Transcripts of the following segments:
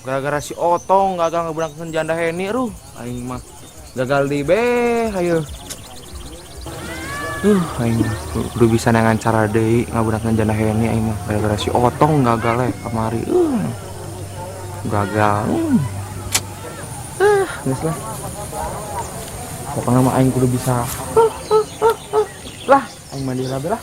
Gara-gara si Otong gagal ngebenangkeun janda Heni ruh. Aing mah gagal di be hayu. Aing mah kudu bisa neangan cara deui ngabeunangkeun janda Heni aing mah gara-gara si Otong gagal kamari. Gagal. Geus lah. Pokoknya mah aing kudu bisa. Lah, aing mandi lah lah.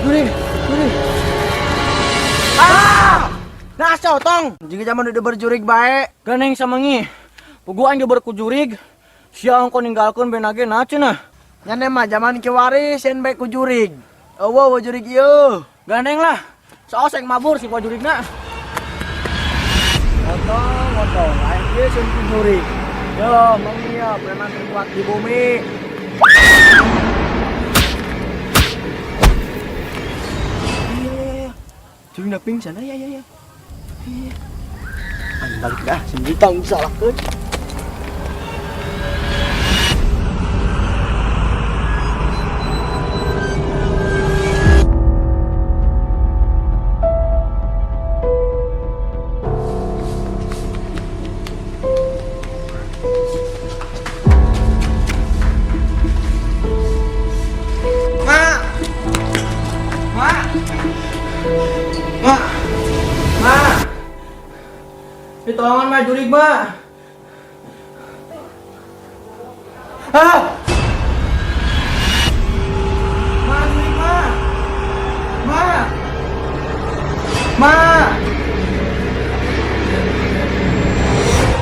Jurig, jurig. Ah! Nah, Otong, jika zaman udah berjurig bae. Ganeng samengi. Pugu aing diber ku jurig. Sia engko ninggalkeun benage na cenah. Nyane mah zaman kiwari sieun bae ku jurig. Eueuh jurig ieu. Gandeng lah. Saos aing mabur si jurigna. Otong, otong, aing ieu sieun ku jurig. Yo, mengi ya, preman terkuat di bumi. Iya, jurig pingsan ya ya ya. Iya. Aing balik dah, sendiri tang salahkeun. Ma. Ma. Ma. Ma. Ditolongan mah jurig mah. Ah! Ma, jurig ma. Ma. Ma.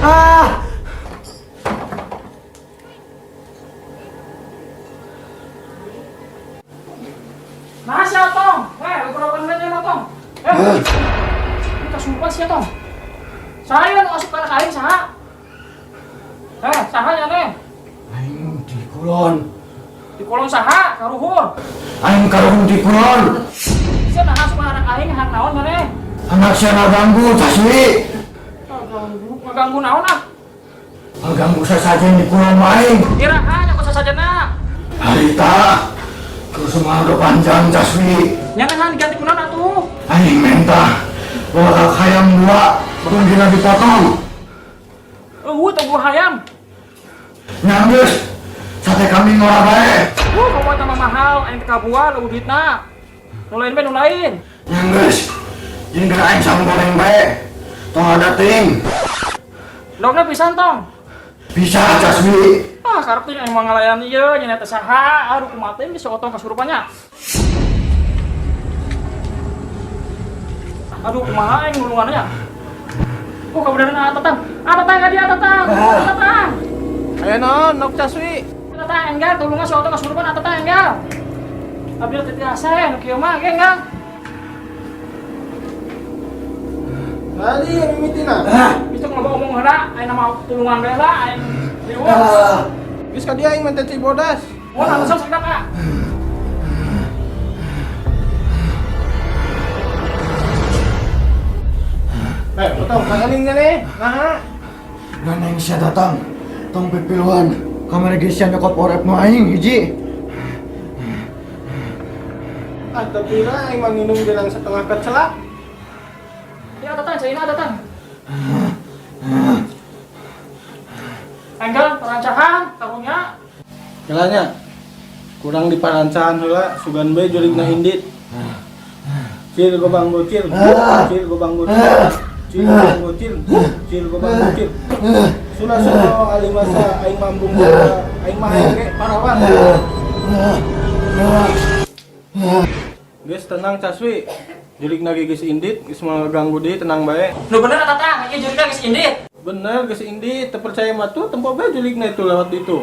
Ah. Nah, sia Tong. Lu berapa menit ya, Tong? Kita sumpah sia, Tong. Saya nu asup kana aing saha? Saha nya teh? Aing di kulon. Di kulon saha? Karuhun. Aing karuhun di kulon. Sia nah asup kana anak aing hak naon maneh? Anak sia ngaganggu Taswi. Ngaganggu, ngaganggu naon ah? Ngaganggu sasajen di kulon aing. Iraha nya kok sasajena? Harita. Terus udah panjang Taswi. Nya kan diganti kunaon atuh? Aing menta. Bawa hayam dua, mungkin dipotong. Eueuh tunggu hayam. Nyanggeus. Sate kambing ora bae. Kamu tambah mahal, aing teh kabuah leuwih duitna. Nu lain bae nu lain. Nyanggeus. Jeung geura aing sareng goreng bae. Tong ada ting. Ndogna pisan tong. Bisa Caswi. Ah, karep teh aing mah ngalayan ieu nya teh saha. Aduh kumaha teh bisa otong kasurupannya. Aduh kumaha aing nulungannya. Oh, kabeneran ah tatang. Ah tatang ka dia tatang. Tatang. Aya naon nok Caswi? Tatang enggal tulungan si otong kasurupan ah tatang enggal. Abdi teh tiasa ya nu kieu mah ge enggal. Tadi yang mimitina. Bisa ngomong omong heula, aing mah tulungan bae lah aing riweuh. Geus ka dia aing menten Cibodas. Oh, langsung sakedap ah. Otong, kagaling na nih. Naha. Ganeng sia datang. Tong pipiluan. Kamari geus sia nyokot orep nu aing hiji. Ah, tapi lah aing mah nginum gelang setengah kecelak. Ya datang, caina datang. Enggal perancahan karunya. Kelanya kurang di parancahan heula sugan bae jurigna indit. Cil gobang bocil, cil gobang bocil. Cil gobang bocil, cil gobang bocil. Sunah sunah ali masa aing mambung boga, aing mah hayang ge parawan. Geus tenang Caswi. Jurigna ge geus indit, geus moal ganggu deui tenang bae. Nu bener tatang, ieu jurigna geus indit. Bener geus indit, teu percaya mah tuh tempo bae jurigna itu lewat ditu.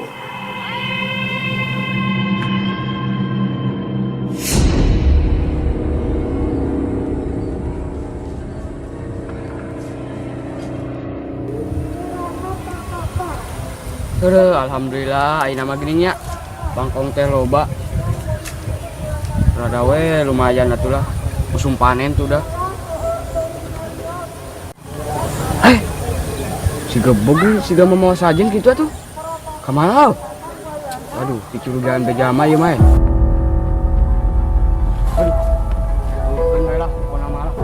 Aduh, alhamdulillah ayeuna mah geuning nya. Bangkong teh loba. Rada we lumayan atuh lah. Musim panen tuh dah. Si gebog si gak mau sajen gitu atuh. Kamana? Aduh, dicurigaan bejama ieu mah. Aduh. Jauhkeun bae lah, pokona mah lah.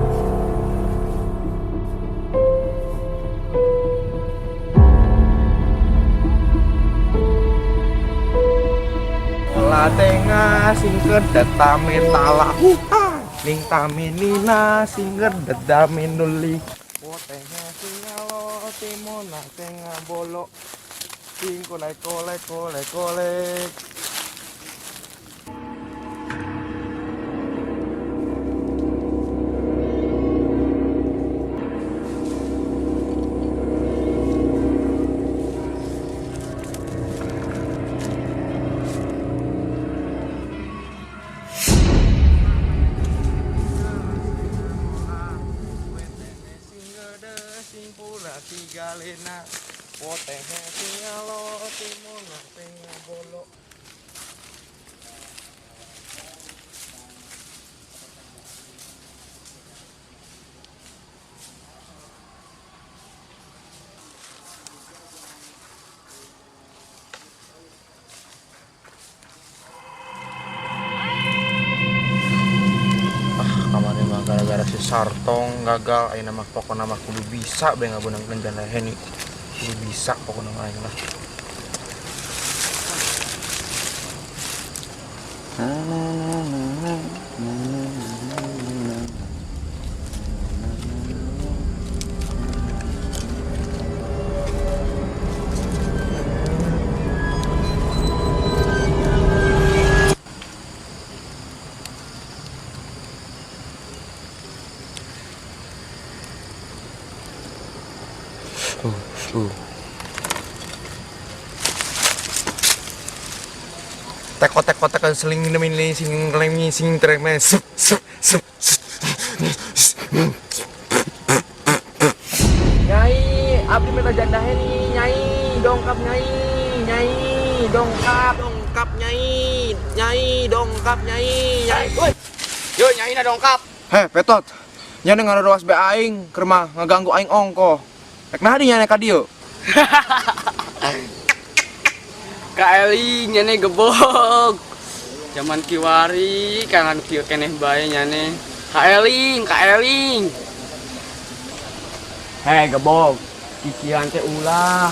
La tenga sing kedet tame tala ning tame nina sing kedet dame nuli. Tenga sing alo timona tenga bolo sing kolek kolek kolek kolek. Gara-gara si Sartong gagal, ayeuna mah pokona mah kudu bisa bae ngabeunangkeun janda Heni. Kudu bisa pokona mah aing lah. Teko-teko teko seling nemini sing lemi sing treme sup sup sup. Nyai, abdi minta janda Heni, nyai, dongkap nyai, nyai, dongkap, dongkap nyai, nyai, dongkap nyai, nyai. Woi. Yo nyai na dongkap. Heh, petot. Nya ngarowas be aing keur mah ngaganggu aing ongko. Rek naha di nya ka dieu? Kaeling nyane gebog. Zaman kiwari kangan kieu keneh bae nyane. Kaeling, kaeling. Hei gebog, kikian teh ulah.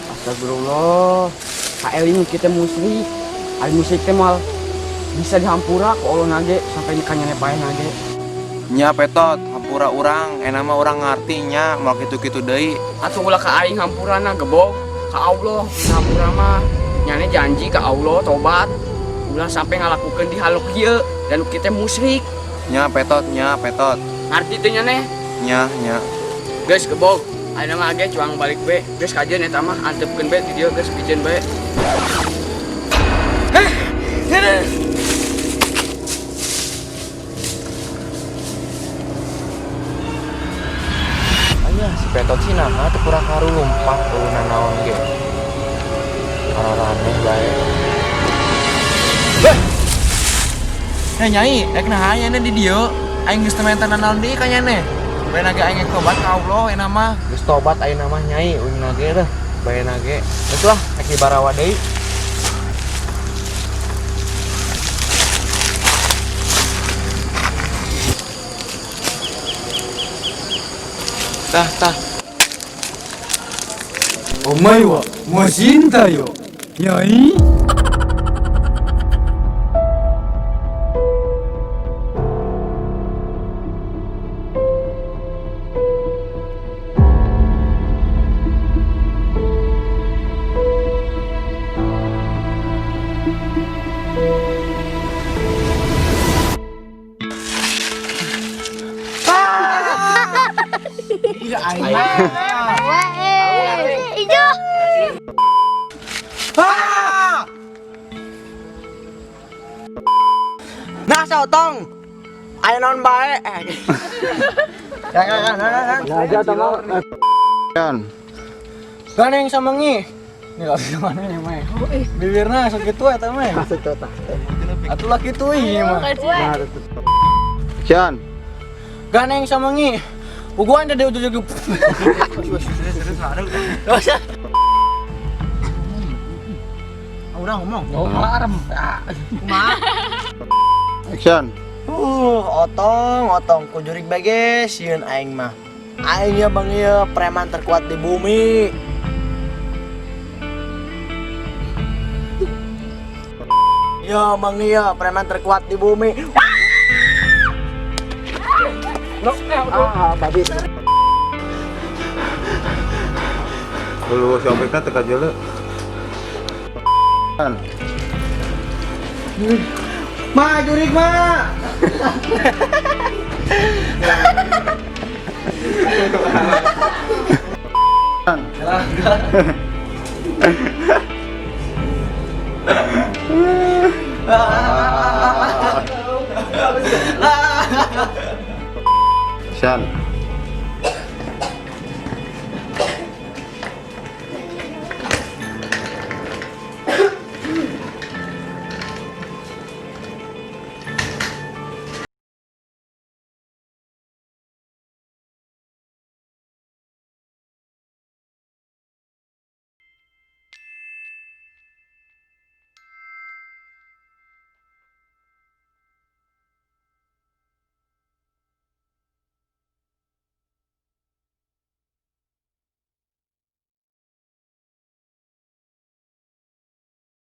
Astagfirullah. Kaeling kita musyrik. Ari musyrik teh moal bisa dihampura ku Allah nage sampai ka nyane paeh nage. Nya petot, hampura urang, enak mah urang ngarti nya moal kitu-kitu deui. Atuh ulah ka aing hampurana gebog, ka Allah hampura mah. Nyane janji ka Allah tobat. Ulah sampai ngalakukeun di haluk ieu dan kita musyrik. Nya petot, nya petot. Ngarti teh nyane? Nya, nya. Geus gebog, ayeuna mah ge cuang balik be. Geus kajeun eta mah antepkeun be di dieu geus pijeun bae. Anya si petot sih naha teu kurang karu lumpah eueuh naon ge. Araneh bae. Heh. Heh nyai, rek naha nya di dieu? Aing geus teu menta naon deui ka nyane. Bae nage aing rek tobat ka Allah ayeuna mah. Geus tobat ayeuna mah nyai, uing nage deh. Bae nage. Geus lah, rek dibarawa deui. Tah, tah. Omae wa moshinta yo. Nyai. Nah, sotong. Ayo non bae. Ganeng samengi. Nih lah mana nih mah. Bibirna sakitu eta mah. Atuh lah kitu ieu mah. Cian. Ganeng samengi. Puguan tadi ujung-ujung. Urang ngomong. Oh, alarm. Action. Otong, otong ku jurig bage sieun aing mah. Aing ya bang ieu preman terkuat di bumi. Yo bang ieu preman terkuat di bumi. Ah, babi. Lu si Opekna teka jele. Ma, jurig ma. Action.